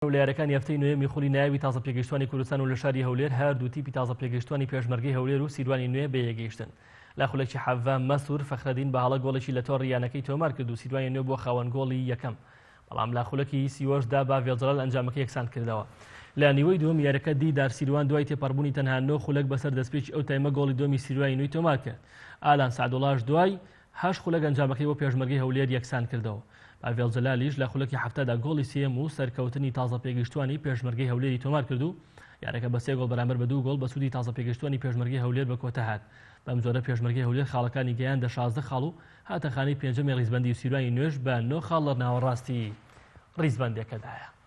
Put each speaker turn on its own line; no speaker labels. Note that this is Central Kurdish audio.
لە یاریەکانی هەفتەی نۆیەمی خولی نایابی تازە پێگەیشتوانی کوردستان و لە شاری هەولێر هەردوو تیپی تازە پێگەیشتوانی پێشمەرگەی هەولێر و سیروانی نوێ بەیەکگەیشتن. لە خولەکی 17 مەسرور فەخرەدین بە هەڵە گۆڵێکی لە تۆڕی یانەکەی تۆمار کرد و سیروانی نوێ بووە خاوەن گۆڵی یەکەم. بەڵام لە خولەکی 38 دا باڤێڵ جەلال ئەنجامەکەی یەکسان کردەوە. لە نیوەی دووەمی یاریەکە دیدار سیروان دوای تێپەڕبوونی تەنها نۆ خولەک بەسەر دەستپێکی ئەو تایمە گۆڵی دووەمی سیروانی نوێی تۆمار کرد. ئالان سەعدوڵاش دوای هەشت خولەک ئەنجامەکەی بۆ پێشمەرگەی هەولێر یەکسانکردەوە. پاڤێڵ جەلالیش لە خولەکی 70دا گۆڵی سێیەم و سەرکەوتنی تازەپێگەیشتووانی پێشمەرگەی هەولێری تۆمارکرد و یاریەکە بە سێ گۆڵ بەرامبەر بە دوو گۆڵ بە سوودی تازەپێگەیشتووانی پێشمەرگەی هەولێر بە کۆتا هات. بەمجۆرە پێشمەرگەی هەولێر خاڵەکانی گەیاندە 16 خاڵ و هاتە خانەی پێنجەمی ریزبەندی و سیروانی نوێش بە نۆ خاڵ لە ناوەڕاستی ریزبەندێکەدایە.